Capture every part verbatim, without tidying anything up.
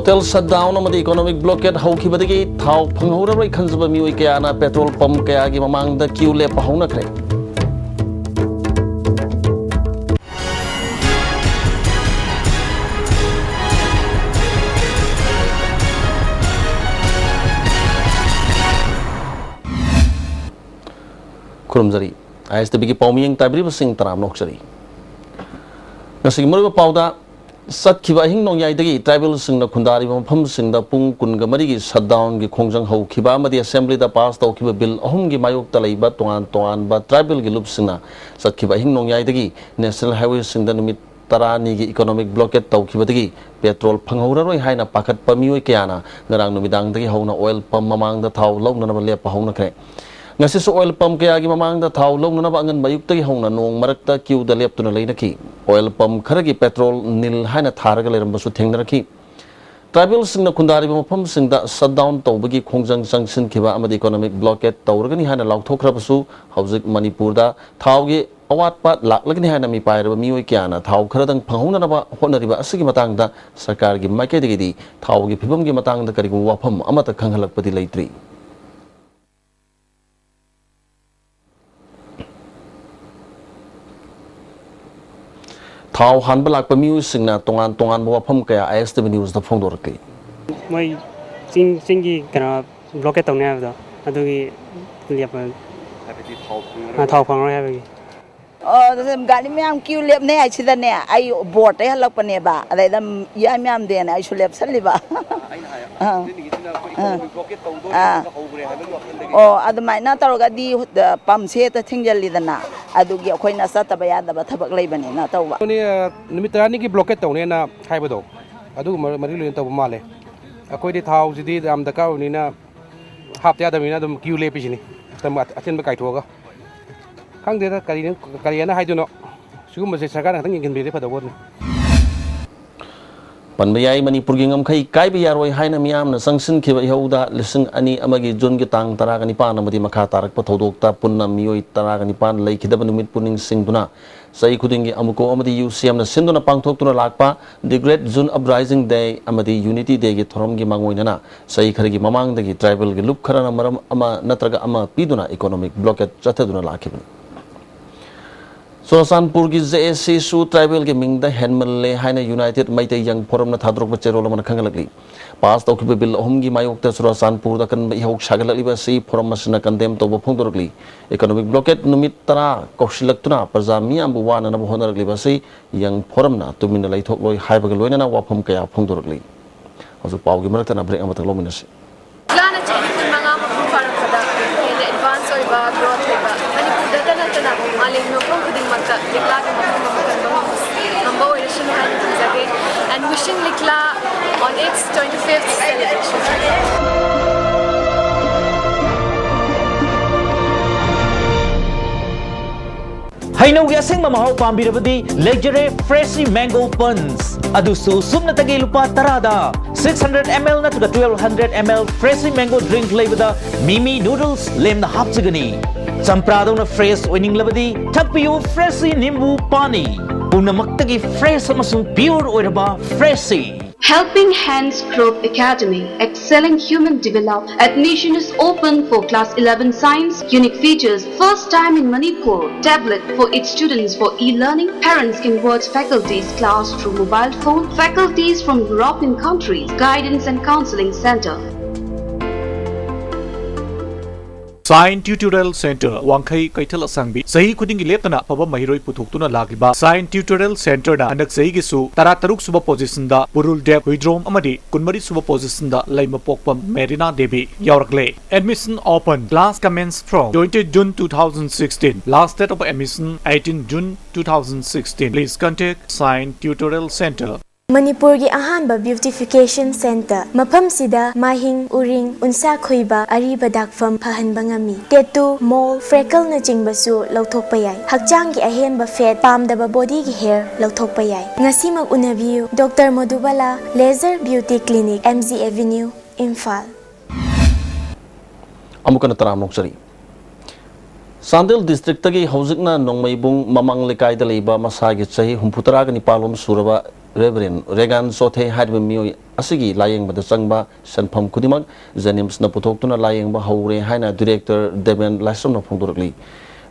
Total shutdown ꯑꯃꯗꯤ economic blockade ꯍꯧꯈꯤꯕꯗꯒꯤ ꯊꯥꯎ ꯐꯪꯍꯧꯔꯔꯣꯏ ꯈꯟꯖꯕ ꯃꯤꯑꯣꯏ ꯀꯌꯥꯅ petrol pump ꯀꯌꯥꯒꯤ ꯃꯃꯥꯡꯗ queue ꯂꯦꯞꯄ ꯍꯧꯅꯈ꯭ꯔꯦ꯫ ꯈꯨꯔꯨꯝꯖꯔꯤ꯫ ISTVꯒꯤ ꯄꯥꯎꯃꯤꯌꯦꯡ ꯇꯥꯕꯤꯔꯤꯕꯁꯤꯡ ꯇꯔꯥꯝꯅ ꯑꯣꯛꯆꯔꯤ꯫ ꯉꯁꯤꯒꯤ ꯃꯔꯨꯑꯣꯏꯕ ꯄꯥꯎꯗ, ꯆꯠꯈꯤꯕ ꯑꯍꯤꯡ ꯅꯣꯡꯌꯥꯏꯗꯒꯤ tribal ꯁꯤꯡꯅ ꯈꯨꯟꯗꯥꯔꯤꯕ ꯃꯐꯝꯁꯤꯡꯗ ꯄꯨꯡ ꯀꯨꯟꯒ ꯃꯔꯤꯒꯤ shutdownꯒꯤ ꯈꯣꯡꯖꯪ ꯍꯧꯈꯤꯕ ꯑꯃꯗꯤ Assemblyꯗ pass ꯇꯧꯈꯤꯕ bill ꯑꯍꯨꯝꯒꯤ ꯃꯥꯌꯣꯛꯇ ꯂꯩꯕ ꯇꯣꯉꯥꯟ ꯇꯣꯉꯥꯟꯕ tribalꯒꯤ ꯂꯨꯞꯁꯤꯡꯅ ꯆꯠꯈꯤꯕ ꯑꯍꯤꯡ ꯅꯣꯡꯌꯥꯏꯗꯒꯤ national highwayꯁꯤꯡꯗ ꯅꯨꯃꯤꯠ ꯇꯔꯥꯅꯤꯒꯤ economic blockade ꯇꯧꯈꯤꯕꯗꯒꯤ petrol ꯐꯪꯍꯧꯔꯔꯣꯏ ꯍꯥꯏꯅ ꯄꯥꯈꯠꯄ ꯃꯤꯑꯣꯏ ꯀꯌꯥꯅ ꯉꯔꯥꯡ ꯅꯨꯃꯤꯗꯥꯡꯗꯒꯤ ꯍꯧꯅ oil pump ꯃꯃꯥꯡꯗ ꯊꯥꯎ ꯂꯧꯅꯅꯕ ꯂꯦꯞꯄ ꯍꯧꯅꯈ꯭ꯔꯦ꯫ ꯉꯁꯤꯁꯨ oil pump ꯀꯌꯥꯒꯤ ꯃꯃꯥꯡꯗ ꯊꯥꯎ ꯂꯧꯅꯅꯕ ꯑꯉꯟꯕ ꯑꯌꯨꯛꯇꯒꯤ ꯍꯧꯅ ꯅꯣꯡ ꯃꯔꯛꯇ queueꯗ ꯂꯦꯞꯇꯨꯅ ꯂꯩꯅꯈꯤ꯫ Oil pump ꯈꯔꯒꯤ petrol nil ꯍꯥꯏꯅ ꯊꯥꯔꯒ ꯂꯩꯔꯝꯕꯁꯨ ꯊꯦꯡꯅꯔꯛꯈꯤ꯫ Tribalꯁꯤꯡꯅ ꯈꯨꯟꯗꯥꯔꯤꯕ ꯃꯐꯝꯁꯤꯡꯗ shutdown ꯇꯧꯕꯒꯤ ꯈꯣꯡꯖꯪ ꯆꯪꯁꯤꯟꯈꯤꯕ ꯑꯃꯗꯤ economic blockade ꯇꯧꯔꯒꯅꯤ ꯍꯥꯏꯅ ꯂꯥꯎꯊꯣꯛꯈ꯭ꯔꯕꯁꯨ, ꯍꯧꯖꯤꯛ ꯃꯅꯤꯄꯨꯔꯗ ꯊꯥꯎꯒꯤ ꯑꯋꯥꯠꯄ ꯂꯥꯛꯂꯒꯅꯤ ꯍꯥꯏꯅ ꯃꯤꯄꯥꯏꯔꯕ ꯃꯤꯑꯣꯏ ꯀꯌꯥꯅ ꯊꯥꯎ ꯈꯔꯗꯪ ꯐꯪꯍꯧꯅꯅꯕ ꯍꯣꯠꯅꯔꯤꯕ ꯑꯁꯤꯒꯤ ꯃꯇꯥꯡꯗ ꯁꯔꯀꯥꯔꯒꯤ ꯃꯥꯏꯀꯩꯗꯒꯤꯗꯤ ꯊꯥꯎꯒꯤ ꯐꯤꯕꯝꯒꯤ ꯃꯇꯥꯡꯗ ꯀꯔꯤꯒꯨꯝꯕ ꯋꯥꯐꯝ ꯑꯃꯠꯇ ꯈꯪꯍꯜꯂꯛꯄꯗꯤ ꯂꯩꯇ꯭ꯔꯤ꯫ ꯊꯥꯎ ꯍꯥꯟꯕ ꯂꯥꯛꯄ ꯃꯤꯑꯣꯏꯁꯤꯡꯅ ꯇꯣꯉꯥꯟ ꯇꯣꯉꯥꯟꯕ ꯋꯥꯐꯝ ꯀꯌꯥ ISTV Newsꯇ ꯐꯣꯡꯗꯣꯔꯛꯂꯤ꯫ ꯃꯣꯏ ꯆꯤꯡ, ꯆꯤꯡꯒꯤ ꯀꯩꯅꯣ blockade ꯇꯧꯅꯤ ꯍꯥꯏꯕꯗꯣ, ꯑꯗꯨꯒꯤ ꯂꯦꯞꯄ꯫ ꯍꯥꯏꯕꯗꯤ ꯊꯥꯎ ꯐꯪꯉꯔꯣꯏ꯫ ꯑ, ꯊꯥꯎ ꯐꯪꯉꯔꯣꯏ ꯍꯥꯏꯕꯒꯤ꯫ ꯑꯣ, ꯑꯗꯨꯗꯤ ꯒꯥꯔꯤ ꯃꯌꯥꯝ queue ꯂꯦꯞꯅꯩ ꯍꯥꯏꯁꯤꯗꯅꯦ, ꯑꯩ boardꯇꯩ ꯍꯜꯂꯛꯄꯅꯦꯕ, ꯑꯗꯩꯗ ꯏꯌꯥꯝ ꯌꯥꯝꯗꯦꯅ ꯑꯩꯁꯨ ꯂꯦꯞꯁꯜꯂꯤꯕ꯫ ꯑꯩꯅ ꯍꯥꯏ, ꯑꯥ꯫ ꯑꯗꯨꯅ ꯍꯧꯖꯤꯛꯀꯤꯁꯤꯅ ꯑꯩꯈꯣꯏ ꯑꯥ꯫ Economic blockade ꯇꯧꯗꯣꯔꯦ ꯑꯥ꯫ ꯍꯥꯏꯅ ꯍꯧꯈ꯭ꯔꯦ ꯍꯥꯏꯕꯒꯤ ꯋꯥꯈꯜꯗꯒꯤ꯫ ꯑꯣ, ꯑꯗꯨꯃꯥꯏꯅ ꯇꯧꯔꯒꯗꯤ, ꯑ, pumpꯁꯦ ꯍꯦꯛꯇ ꯊꯤꯡꯖꯤꯜꯂꯤꯗꯅ, ꯑꯗꯨꯒꯤ ꯑꯩꯈꯣꯏꯅ ꯆꯠꯇꯕ ꯌꯥꯗꯕ ꯊꯕꯛ ꯂꯩꯕꯅꯤꯅ ꯇꯧꯕ꯫ ꯑꯗꯨꯅꯤ, ꯑ, ꯅꯨꯃꯤꯠ ꯇꯔꯥꯅꯤꯒꯤ blockade ꯇꯧꯅꯦꯅ ꯍꯥꯏꯕꯗꯣ, ꯑꯗꯨꯒ ꯃꯔꯤ, ꯃꯔꯤ ꯂꯩꯅꯅ ꯇꯧꯕ ꯃꯥꯜꯂꯦ꯫ ꯑꯩꯈꯣꯏꯗꯤ ꯊꯥꯎꯁꯤꯗꯤ ꯌꯥꯝ ꯗꯔꯀꯥꯔ ꯑꯣꯏꯕꯅꯤꯅ, ꯍꯥꯞꯇ ꯌꯥꯗꯕꯅꯤꯅ ꯑꯗꯨꯝ queue ꯂꯦꯞꯄꯤꯁꯤꯅꯤ, ꯃꯇꯝ ꯑꯊꯦꯟꯕ ꯀꯥꯏꯊꯣꯛꯑꯒ꯫ ꯈꯪꯗꯦꯗ, ꯀꯔꯤꯅꯣ, ꯀꯔꯤ ꯍꯥꯏꯅ ꯍꯥꯏꯗꯣꯏꯅꯣ? ꯁꯤꯒꯨꯝꯕꯁꯦ ꯁꯔꯀꯥꯔꯅ ꯈꯤꯇꯪ ꯌꯦꯡꯁꯤꯟꯕꯤꯔꯗꯤ ꯐꯗꯧꯕꯅꯤ꯫ ꯄꯟꯕ ꯌꯥꯏ, ꯃꯅꯤꯄꯨꯔꯒꯤ ꯉꯝꯈꯩ ꯀꯥꯏꯕ ꯌꯥꯔꯣꯏ ꯍꯥꯏꯅ ꯃꯤꯌꯥꯝꯅ ꯆꯪꯁꯤꯟꯈꯤꯕ ꯏꯍꯧꯗ ꯂꯤꯁꯤꯡ ꯑꯅꯤ ꯑꯃꯒꯤ ꯖꯨꯟꯒꯤ ꯇꯥꯡ ꯇꯔꯥꯒ ꯅꯤꯄꯥꯟ ꯑꯃꯗꯤ ꯃꯈꯥ ꯇꯥꯔꯛꯄ ꯊꯧꯗꯣꯛꯇ ꯄꯨꯟꯅ ꯃꯤꯑꯣꯏ ꯇꯔꯥꯒ ꯅꯤꯄꯥꯟ ꯂꯩꯈꯤꯗꯕ ꯅꯨꯃꯤꯠꯄꯨ ꯅꯤꯡꯁꯤꯡꯗꯨꯅ ꯆꯍꯤ ꯈꯨꯗꯤꯡꯒꯤ ꯑꯃꯨꯀꯣ ꯑꯃꯗꯤ ꯌꯨ ꯁꯤ ꯑꯦꯝꯅ ꯁꯤꯟꯗꯨꯅ ꯄꯥꯡꯊꯣꯛꯇꯨꯅ ꯂꯥꯛꯄ The Great June Uprising Day ꯑꯃꯗꯤ Unity Dayꯒꯤ ꯊꯧꯔꯝꯒꯤ ꯃꯥꯡꯑꯣꯏꯅꯅ ꯆꯍꯤ ꯈꯔꯒꯤ ꯃꯃꯥꯡꯗꯒꯤ ꯇ꯭ꯔꯥꯏꯕꯦꯜꯒꯤ ꯂꯨꯞ ꯈꯔꯅ ꯃꯔꯝ ꯑꯃ ꯅꯠꯇ꯭ꯔꯒ ꯑꯃ ꯄꯤꯗꯨꯅ economic blockade ꯆꯠꯊꯗꯨꯅ ꯂꯥꯛꯈꯤꯕꯅꯤ꯫ ꯆꯨꯔꯆꯥꯟꯄꯨꯔꯒꯤ J A Cꯁꯨ ꯇ꯭ꯔꯥꯏꯕꯦꯜꯒꯤ ꯃꯤꯡꯗ ꯍꯦꯟꯃꯜꯂꯦ ꯍꯥꯏꯅ United Meitei Young Forumꯅ ꯊꯥꯗꯣꯔꯛꯄ ꯆꯦꯔꯣꯜ ꯑꯃꯅ ꯈꯪꯍꯜꯂꯛꯂꯤ꯫ ꯄꯥꯁ ꯇꯧꯈꯤꯕ ꯕꯤꯜ ꯑꯍꯨꯝꯒꯤ ꯃꯥꯌꯣꯛꯇ ꯆꯨꯔꯆꯥꯟꯄꯨꯔꯗ ꯑꯀꯟꯕ ꯏꯍꯧ ꯁꯥꯒꯠꯂꯛꯂꯤꯕ ꯑꯁꯤ ꯐꯣꯔꯝ ꯑꯁꯤꯅ ꯀꯟꯗꯦꯝ ꯇꯧꯕ ꯐꯣꯡꯗꯣꯔꯛꯂꯤ꯫ Economic blockade ꯅꯨꯃꯤꯠ ꯇꯔꯥ ꯀꯧꯁꯤꯜꯂꯛꯇꯨꯅ ꯄ꯭ꯔꯖꯥ ꯃꯤꯌꯥꯝꯕꯨ ꯋꯥꯅꯅꯕ ꯍꯣꯠꯅꯔꯛꯂꯤꯕ ꯑꯁꯤ ꯌꯪ ꯐꯣꯔꯝꯅ ꯇꯨꯃꯤꯟꯅ ꯂꯩꯊꯣꯛꯂꯣꯏ ꯍꯥꯏꯕꯒ ꯂꯣꯏꯅꯅ ꯋꯥꯐꯝ ꯀꯌꯥ ꯐꯣꯡꯗꯣꯔꯛꯂꯤ꯫ ꯍꯧꯖꯤꯛ ꯄꯥꯎꯒꯤ ꯃꯔꯛꯇꯅ break ꯑꯃꯇꯪ ꯂꯧꯃꯤꯟꯅꯁꯤ꯫ ꯂꯤꯛꯂꯥꯅ ꯆꯍꯤ ꯀꯨꯟꯃꯉꯥ ꯃꯄꯨꯡ ꯐꯥꯔꯛꯄꯗ ꯍꯦꯟꯅ advance ꯑꯣꯏꯕ, growth ꯑꯣꯏꯕ, ꯃꯅꯤꯄꯨꯔꯗꯇ ꯅꯠꯇꯅ ꯃꯥꯂꯦꯝꯒꯤ ꯃꯐꯝ ꯈꯨꯗꯤꯡꯃꯛꯇ ꯂꯤꯛꯂꯥꯒꯤ ꯃꯐꯝ ꯑꯃ ꯀꯟꯕ ꯉꯝꯕ ꯑꯣꯏꯔꯁꯅꯨ ꯍꯥꯏꯅ ꯈꯟꯖꯒꯦ꯫ And wishing Likla on its twenty-fifth celebration. ꯍꯩꯅꯧꯒꯤ ꯑꯁꯦꯡꯕ ꯃꯍꯥꯎ ꯄꯥꯝꯕꯤꯔꯕꯗꯤ ꯂꯩꯖꯔꯦ Freshie Mango Punch꯫ ꯑꯗꯨꯁꯨ ꯁꯨꯞꯅꯇꯒꯤ ꯂꯨꯄꯥ ꯇꯔꯥꯗ꯫ Six hundred M L ꯅꯠꯇ꯭ꯔꯒ twelve hundred M L Freshie Mango drink ꯂꯩꯕꯗ ꯃꯤꯃꯤ noodles ꯂꯦꯝꯅ ꯍꯥꯞꯆꯒꯅꯤ꯫ ꯆꯝꯄ꯭ꯔꯥꯗꯧꯅ fresh ꯑꯣꯏꯅꯤꯡꯂꯕꯗꯤ ꯊꯛꯄꯤꯌꯨ Freshie ꯅꯤꯝꯕꯨ ꯄꯥꯅꯤ꯫ ꯄꯨꯝꯅꯃꯛꯇꯒꯤ fresh ꯑꯃꯁꯨꯡ pure ꯑꯣꯏꯔꯕ Freshie꯫ Helping Hands Group Academy, excelling human develop. Admission is open for class eleven science. Unique features, first time in Manipur. Tablet for each students for e-learning. Parents can watch faculty's class through mobile phone. Faculties from European countries. Guidance and counseling center. Sign Tutorial Center, ꯋꯥꯡꯈꯩ ꯀꯩꯊꯦꯜ ꯑꯁꯥꯡꯕꯤ꯫ ꯆꯍꯤ ꯈꯨꯗꯤꯡꯒꯤ ꯂꯦꯞꯇꯅ ꯑꯐꯕ ꯃꯍꯩꯔꯣꯏ ꯄꯨꯊꯣꯛꯇꯨꯅ ꯂꯥꯛꯂꯤꯕ Sign Tutorial Centerꯅ ꯍꯟꯗꯛ ꯆꯍꯤꯒꯤꯁꯨ ꯇꯔꯥꯇꯔꯨꯛ ꯁꯨꯕ positionꯗ ꯄꯨꯔꯨꯜ ꯗꯦꯕ ꯍꯨꯏꯗ꯭ꯔꯣꯝ ꯑꯃꯗꯤ ꯀꯨꯟꯃꯔꯤ ꯁꯨꯕ positionꯗ ꯂꯩꯃꯄꯣꯛꯄꯝ ꯃꯦꯔꯤꯅꯥ ꯗꯦꯕꯤ ꯌꯥꯎꯔꯛꯂꯦ꯫ Admission open. Class commence from twenty June two thousand sixteen. Last date of admission eighteen June two thousand sixteen. Please contact Sign Tutorial Center. ꯃꯅꯤꯄꯨꯔꯒꯤ ꯑꯍꯥꯟꯕ beautification centre꯫ ꯃꯐꯝꯁꯤꯗ ꯃꯥꯏꯍꯤꯡ, ꯎꯔꯤꯡ, ꯎꯟꯁꯥ ꯈꯨꯏꯕ, ꯑꯔꯤꯕ ꯗꯥꯛꯐꯝ ꯐꯍꯟꯕ ꯉꯝꯃꯤ꯫ Tattoo, mole, freckleꯅꯆꯤꯡꯕꯁꯨ ꯂꯧꯊꯣꯛꯄ ꯌꯥꯏ꯫ ꯍꯛꯆꯥꯡꯒꯤ ꯑꯍꯦꯟꯕ fat, ꯄꯥꯝꯗꯕ bodyꯒꯤ hair ꯂꯧꯊꯣꯛꯄ ꯌꯥꯏ꯫ ꯉꯁꯤꯃꯛ ꯎꯅꯕꯤꯌꯨ, Doctor ꯃꯣꯗꯨꯕꯥꯂꯥ Laser Beauty Clinic, M G Avenue, Imphal. ꯑꯃꯨꯛꯀꯅ ꯇꯔꯥꯝꯅ ꯑꯣꯛꯆꯔꯤ꯫ ꯆꯥꯟꯗꯦꯜ districtꯇꯒꯤ ꯍꯧꯖꯤꯛꯅ ꯅꯣꯡꯃꯩꯕꯨꯡ ꯃꯃꯥꯡ ꯂꯩꯀꯥꯏꯗ ꯂꯩꯕ ꯃꯁꯥꯒꯤ ꯆꯍꯤ ꯍꯨꯝꯐꯨꯇꯔꯥꯒ ꯅꯤꯄꯥꯜꯂꯣꯝ ꯁꯨꯔꯕ Reverend ꯔꯦꯒꯥꯟ ꯆꯣꯊꯦ ꯍꯥꯏꯔꯤꯕ ꯃꯤꯑꯣꯏ ꯑꯁꯤꯒꯤ ꯂꯥꯌꯦꯡꯕꯗ ꯆꯪꯕ ꯁꯦꯟꯐꯝ ꯈꯨꯗꯤꯡꯃꯛ JNIMSꯅ ꯄꯨꯊꯣꯛꯇꯨꯅ ꯂꯥꯌꯦꯡꯕ ꯍꯧꯔꯦ ꯍꯥꯏꯅ Director ꯗꯦꯕꯦꯟ ꯂꯥꯏꯁ꯭ꯔꯝꯅ ꯐꯣꯡꯗꯣꯔꯛꯂꯤ꯫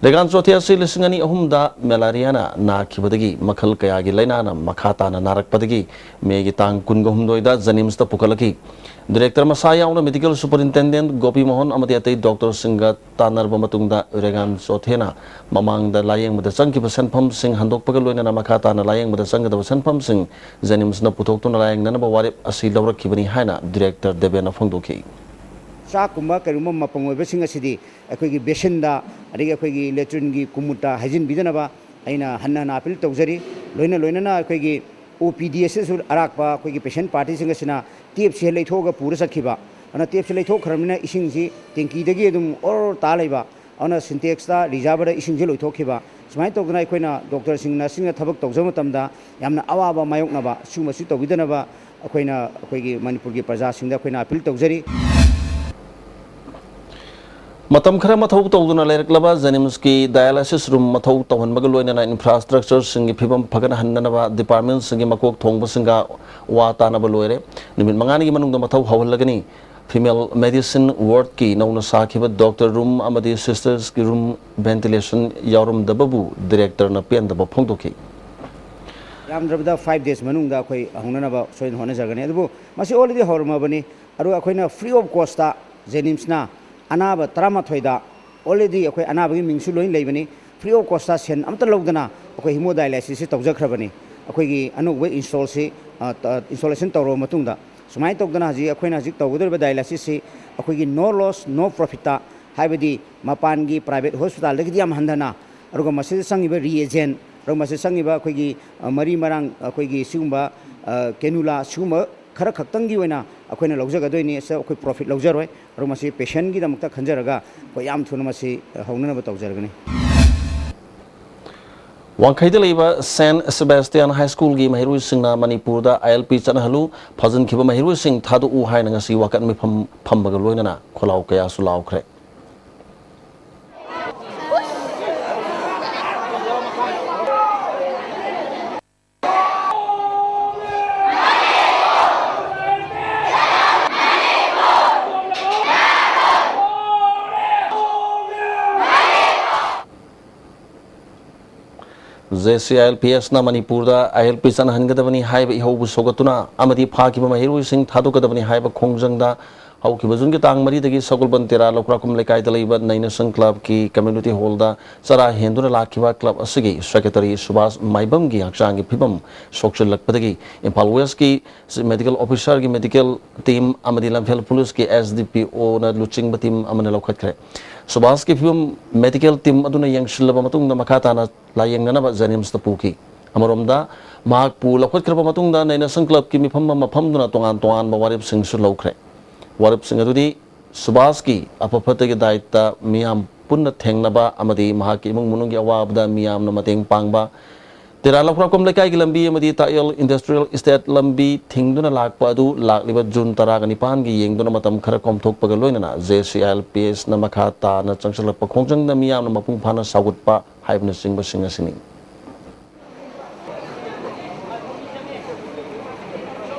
ꯔꯦꯒꯥꯟ ꯆꯣꯊꯦ ꯑꯁꯤ ꯂꯤꯁꯤꯡ ꯑꯅꯤ ꯑꯍꯨꯝꯗ malariaꯅ ꯅꯥꯈꯤꯕꯗꯒꯤ ꯃꯈꯜ ꯀꯌꯥꯒꯤ ꯂꯥꯏꯅꯥꯅ ꯃꯈꯥ ꯇꯥꯅ ꯅꯥꯔꯛꯄꯗꯒꯤ ꯃꯦꯒꯤ ꯇꯥꯡ ꯀꯨꯟꯒ ꯍꯨꯝꯗꯣꯏꯗ JNIMSꯇ ꯄꯨꯈꯠꯂꯛꯈꯤ꯫ Director ꯃꯁꯥ ꯌꯥꯎꯅ Medical Superintendent ꯒꯣꯄꯤ ꯃꯣꯍꯟ ꯑꯃꯗꯤ ꯑꯇꯩ doctorꯁꯤꯡꯒ ꯇꯥꯟꯅꯔꯕ ꯃꯇꯨꯡꯗ ꯔꯦꯒꯥꯟ ꯆꯣꯊꯦꯅ ꯃꯃꯥꯡꯗ ꯂꯥꯌꯦꯡꯕꯗ ꯆꯪꯈꯤꯕ ꯁꯦꯟꯐꯝꯁꯤꯡ ꯍꯟꯗꯣꯛꯄꯒ ꯂꯣꯏꯅꯅ ꯃꯈꯥ ꯇꯥꯅ ꯂꯥꯌꯦꯡꯕꯗ ꯆꯪꯒꯗꯕ ꯁꯦꯟꯐꯝꯁꯤꯡ JNIMSꯅ ꯄꯨꯊꯣꯛꯇꯨꯅ ꯂꯥꯌꯦꯡꯅꯅꯕ ꯋꯥꯔꯦꯞ ꯑꯁꯤ ꯂꯧꯔꯛꯈꯤꯕꯅꯤ ꯍꯥꯏꯅ Director ꯗꯦꯕꯦꯟꯅ ꯐꯣꯡꯗꯣꯛꯈꯤ꯫ ꯆꯥꯛꯀꯨꯝꯕ ꯀꯔꯤꯒꯨꯝꯕ ꯃꯄꯪ ꯑꯣꯏꯕꯁꯤꯡ ꯑꯁꯤꯗꯤ ꯑꯩꯈꯣꯏꯒꯤ basinꯗ, ꯑꯗꯒꯤ ꯑꯩꯈꯣꯏꯒꯤ latrineꯒꯤ ꯀꯨꯃꯨꯠꯇ ꯍꯩꯖꯤꯟꯕꯤꯗꯅꯕ ꯑꯩꯅ ꯍꯟꯅ ꯍꯟꯅ appeal ꯇꯧꯖꯔꯤ꯫ ꯂꯣꯏꯅ ꯂꯣꯏꯅꯅ ꯑꯩꯈꯣꯏꯒꯤ OPD ꯑꯁꯤꯁꯨ ꯑꯔꯥꯛꯄ ꯑꯩꯈꯣꯏꯒꯤ patient partyꯁꯤꯡ ꯑꯁꯤꯅ tapeꯁꯤ ꯂꯩꯊꯣꯛꯑꯒ ꯄꯨꯔ ꯆꯠꯈꯤꯕ꯫ ꯑꯗꯨꯅ tapeꯁꯤ ꯂꯩꯊꯣꯛꯈ꯭ꯔꯕꯅꯤꯅ ꯏꯁꯤꯡꯁꯤ tankiꯗꯒꯤ ꯑꯗꯨꯝ ꯑꯣꯔ ꯇꯥ ꯂꯩꯕ꯫ ꯑꯗꯨꯅ Sintexꯇ reservoirꯗ ꯏꯁꯤꯡꯁꯤ ꯂꯣꯏꯊꯣꯛꯈꯤꯕ꯫ ꯁꯨꯃꯥꯏꯅ ꯇꯧꯗꯅ ꯑꯩꯈꯣꯏꯅ doctorꯁꯤꯡ, nurseꯁꯤꯡꯅ ꯊꯕꯛ ꯇꯧꯖꯕ ꯃꯇꯝꯗ ꯌꯥꯝꯅ ꯑꯋꯥꯕ ꯃꯥꯌꯣꯛꯅꯕ, ꯁꯤꯒꯨꯝꯕꯁꯤ ꯇꯧꯕꯤꯗꯅꯕ ꯑꯩꯈꯣꯏꯅ ꯑꯩꯈꯣꯏꯒꯤ ꯃꯅꯤꯄꯨꯔꯒꯤ ꯄ꯭ꯔꯖꯥꯁꯤꯡꯗ ꯑꯩꯈꯣꯏꯅ appeal ꯇꯧꯖꯔꯤ꯫ ꯃꯇꯝ ꯈꯔ ꯃꯊꯧ ꯇꯧꯗꯨꯅ ꯂꯩꯔꯛꯂꯕ JNIMSꯀꯤ dialysis room ꯃꯊꯧ ꯇꯧꯍꯟꯕꯒ ꯂꯣꯏꯅꯅ infrastructureꯁꯤꯡꯒꯤ ꯐꯤꯕꯝ ꯐꯒꯠꯍꯟꯅꯅꯕ departmentꯁꯤꯡꯒꯤ ꯃꯀꯣꯛ ꯊꯣꯡꯕꯁꯤꯡꯒ ꯋꯥ ꯇꯥꯅꯕ ꯂꯣꯏꯔꯦ꯫ ꯅꯨꯃꯤꯠ ꯃꯉꯥꯅꯤꯒꯤ ꯃꯅꯨꯡꯗ ꯃꯊꯧ ꯍꯧꯍꯜꯂꯒꯅꯤ꯫ Female medicine wardꯀꯤ ꯅꯧꯅ ꯁꯥꯈꯤꯕ doctor room ꯑꯃꯗꯤ sistersꯀꯤ room ventilation ꯌꯥꯎꯔꯝꯗꯕꯕꯨ directorꯅ ꯄꯦꯟꯗꯕ ꯐꯣꯡꯗꯣꯛꯈꯤ꯫ ꯌꯥꯝꯗ꯭ꯔꯕꯗ five days ꯃꯅꯨꯡꯗ ꯑꯩꯈꯣꯏ ꯍꯧꯅꯅꯕ ꯁꯣꯏꯗꯅ ꯍꯣꯠꯅꯖꯒꯅꯤ꯫ ꯑꯗꯨꯕꯨ ꯃꯁꯤ already ꯍꯧꯔꯝꯃꯕꯅꯤ꯫ ꯑꯗꯨꯒ ꯑꯩꯈꯣꯏꯅ free of costꯇ JNIMSꯅ ꯑꯅꯥꯕ ꯇꯔꯥꯃꯥꯊꯣꯏꯗ, already ꯑꯩꯈꯣꯏ ꯑꯅꯥꯕꯒꯤ ꯃꯤꯡꯁꯨ ꯂꯣꯏꯅ ꯂꯩꯕꯅꯤ, free of costꯇ ꯁꯦꯟ ꯑꯃꯠꯇ ꯂꯧꯗꯅ ꯑꯩꯈꯣꯏ hemodialysisꯁꯤ ꯇꯧꯖꯈ꯭ꯔꯕꯅꯤ꯫ ꯑꯩꯈꯣꯏꯒꯤ ꯑꯅꯧꯕ installꯁꯤ, ꯑ, ꯇ-, installation ꯇꯧꯔꯕ ꯃꯇꯨꯡꯗ, ꯁꯨꯃꯥꯏꯅ ꯇꯧꯗꯅ ꯍꯧꯖꯤꯛ ꯑꯩꯈꯣꯏꯅ ꯍꯧꯖꯤꯛ ꯇꯧꯒꯗꯧꯔꯤꯕ dialysisꯁꯤ ꯑꯩꯈꯣꯏꯒꯤ no loss, no profitꯇ, ꯍꯥꯏꯕꯗꯤ ꯃꯄꯥꯟꯒꯤ private hospitalꯗꯒꯤꯗꯤ ꯌꯥꯝ ꯍꯟꯊꯅ, ꯑꯗꯨꯒ ꯃꯁꯤꯗ ꯆꯪꯉꯤꯕ reagent, ꯑꯗꯨꯒ ꯃꯁꯤꯗ ꯆꯪꯉꯤꯕ ꯑꯩꯈꯣꯏꯒꯤ, ꯑ, ꯃꯔꯤ ꯃꯔꯥꯡ, ꯑꯩꯈꯣꯏꯒꯤ ꯁꯤꯒꯨꯝꯕ ꯀꯦꯅꯨꯂꯥ ꯁꯤꯒꯨꯝꯕ ꯈꯔ ꯈꯛꯇꯪꯒꯤ ꯑꯣꯏꯅ ꯑꯩꯈꯣꯏꯅ ꯂꯧꯖꯒꯗꯣꯏꯅꯤ꯫ ꯑꯁꯤꯗ ꯑꯩꯈꯣꯏ ꯄ꯭ꯔꯣꯐꯤꯠ ꯂꯧꯖꯔꯣꯏ꯫ ꯑꯗꯨ ꯃꯁꯤ ꯄꯦꯁꯦꯟꯒꯤꯗꯃꯛꯇ ꯈꯟꯖꯔꯒ ꯑꯩꯈꯣꯏ ꯌꯥꯝ ꯊꯨꯅ ꯃꯁꯤ ꯍꯧꯅꯅꯕ ꯇꯧꯖꯔꯒꯅꯤ꯫ ꯋꯥꯡꯈꯩꯗ ꯂꯩꯕ ꯁꯦꯟ ꯁꯦꯕꯥꯁꯇꯤꯌꯥꯟ ꯍꯥꯏ ꯁ꯭ꯀꯨꯜꯒꯤ ꯃꯍꯩꯔꯣꯏꯁꯤꯡꯅ ꯃꯅꯤꯄꯨꯔꯗ ꯑꯥꯏ ꯑꯦꯜ ꯄꯤ ꯆꯠꯅꯍꯜꯂꯨ, ꯐꯥꯖꯤꯟꯈꯤꯕ ꯃꯍꯩꯔꯣꯏꯁꯤꯡ ꯊꯥꯗꯣꯛꯎ ꯍꯥꯏꯅ ꯉꯁꯤ ꯋꯥꯀꯠ ꯃꯤꯐꯝ ꯐꯝꯕꯒ ꯂꯣꯏꯅꯅ ꯈꯣꯜꯂꯥꯎ ꯀꯌꯥꯁꯨ ꯂꯥꯎꯈ꯭ꯔꯦ꯫ J C I L P ꯑꯦꯁꯅ ꯃꯅꯤꯄꯨꯔꯗ ꯑꯥꯏ ꯑꯦꯜ ꯄꯤ ꯆꯠꯅꯍꯟꯒꯗꯕꯅꯤ ꯍꯥꯏꯕ ꯏꯍꯧꯕꯨ ꯁꯧꯒꯠꯇꯨꯅ ꯑꯃꯗꯤ ꯐꯥꯈꯤꯕ ꯃꯍꯩꯔꯣꯏꯁꯤꯡ ꯊꯥꯗꯣꯛꯀꯗꯕꯅꯤ ꯍꯥꯏꯕ ꯈꯣꯡꯖꯪꯗ ꯍꯧꯈꯤꯕ ꯖꯨꯟꯒꯤ ꯇꯥꯡ ꯃꯔꯤꯗꯒꯤ ꯁꯒꯣꯜꯕꯟ ꯇꯦꯔꯥ ꯂꯧꯈ꯭ꯔꯥꯛꯀꯨꯝ ꯂꯩꯀꯥꯏꯗ ꯂꯩꯕ ꯅꯩꯅꯁꯪ ꯀ꯭ꯂꯕꯀꯤ ꯀꯝꯃ꯭ꯌꯨꯅꯤꯇꯤ ꯍꯣꯜꯗ ꯆꯔꯥ ꯍꯦꯟꯗꯨꯅ ꯂꯥꯛꯈꯤꯕ ꯀ꯭ꯂꯕ ꯑꯁꯤꯒꯤ ꯁꯦꯀ꯭ꯔꯦꯇꯔꯤ ꯁꯨꯕꯥꯁ ꯃꯥꯏꯕꯝꯒꯤ ꯍꯛꯆꯥꯡꯒꯤ ꯐꯤꯕꯝ ꯁꯣꯛꯆꯤꯜꯂꯛꯄꯗꯒꯤ ꯏꯝꯐꯥꯜ ꯋꯦꯁꯀꯤ ꯃꯦꯗꯤꯀꯦꯜ ꯑꯣꯐꯤꯁꯥꯔꯒꯤ ꯃꯦꯗꯤꯀꯦꯜ ꯇꯤꯝ ꯑꯃꯗꯤ ꯂꯝꯐꯦꯜ ꯄꯨꯂꯤꯁꯀꯤ ꯑꯦꯁ ꯗꯤ ꯄꯤ ꯑꯣꯅ ꯂꯨꯆꯤꯡꯕ ꯇꯤꯝ ꯑꯃꯅ ꯂꯧꯈꯠꯈ꯭ꯔꯦ꯫ ꯁꯨꯕꯥꯁꯀꯤ ꯐꯤꯕꯝ ꯃꯦꯗꯤꯀꯦꯜ ꯇꯤꯝ ꯑꯗꯨꯅ ꯌꯦꯡꯁꯤꯜꯂꯕ ꯃꯇꯨꯡꯗ ꯃꯈꯥ ꯇꯥꯅ ꯂꯥꯌꯦꯡꯅꯅꯕ ꯖꯦꯅꯤꯝꯁꯇ ꯄꯨꯈꯤ꯫ ꯑꯃꯔꯣꯝꯗ, ꯃꯍꯥꯛꯄꯨ ꯂꯧꯈꯠꯈ꯭ꯔꯕ ꯃꯇꯨꯡꯗ ꯅꯩꯅꯁꯪ ꯀ꯭ꯂꯕꯀꯤ ꯃꯤꯐꯝ ꯑꯃ ꯐꯝꯗꯨꯅ ꯇꯣꯉꯥꯟ ꯇꯣꯉꯥꯟꯕ ꯋꯥꯔꯦꯞꯁꯤꯡꯁꯨ ꯂꯧꯈ꯭ꯔꯦ꯫ ꯋꯥꯔꯦꯞꯁꯤꯡ ꯑꯗꯨꯗꯤ ꯁꯨꯕꯥꯁꯀꯤ ꯑꯐ ꯐꯠꯇꯒꯤ ꯗꯥꯏꯠꯇ ꯃꯤꯌꯥꯝ ꯄꯨꯟꯅ ꯊꯦꯡꯅꯕ ꯑꯃꯗꯤ ꯃꯍꯥꯛꯀꯤ ꯏꯃꯨꯡ ꯃꯅꯨꯡꯒꯤ ꯑꯋꯥꯕꯗ ꯃꯤꯌꯥꯝꯅ ꯃꯇꯦꯡ ꯄꯥꯡꯕ, ꯇꯦꯔꯥ ꯂꯧꯈ꯭ꯔꯥꯛꯀꯣꯝ ꯂꯩꯀꯥꯏꯒꯤ ꯂꯝꯕꯤ ꯑꯃꯗꯤ ꯇꯥꯛꯌꯦꯜ ꯏꯟꯗꯁꯇ꯭ꯔꯤꯌꯦꯜ ꯏꯁꯇꯦꯠ ꯂꯝꯕꯤ ꯊꯤꯡꯗꯨꯅ ꯂꯥꯛꯄ ꯑꯗꯨ ꯂꯥꯛꯂꯤꯕ ꯖꯨꯟ ꯇꯔꯥꯒ ꯅꯤꯄꯥꯟꯒꯤ ꯌꯦꯡꯗꯨꯅ ꯃꯇꯝ ꯈꯔ ꯀꯣꯝꯊꯣꯛꯄꯒ ꯂꯣꯏꯅꯅ J C I L P ꯑꯦꯁꯅ ꯃꯈꯥ ꯇꯥꯅ ꯆꯪꯁꯤꯜꯂꯛꯄ ꯈꯣꯡꯖꯪꯗ ꯃꯤꯌꯥꯝꯅ ꯃꯄꯨꯡ ꯐꯥꯅ ꯁꯥꯎꯒꯠꯄ ꯍꯥꯏꯕꯅꯆꯤꯡꯕꯁꯤꯡ ꯑꯁꯤꯅꯤ꯫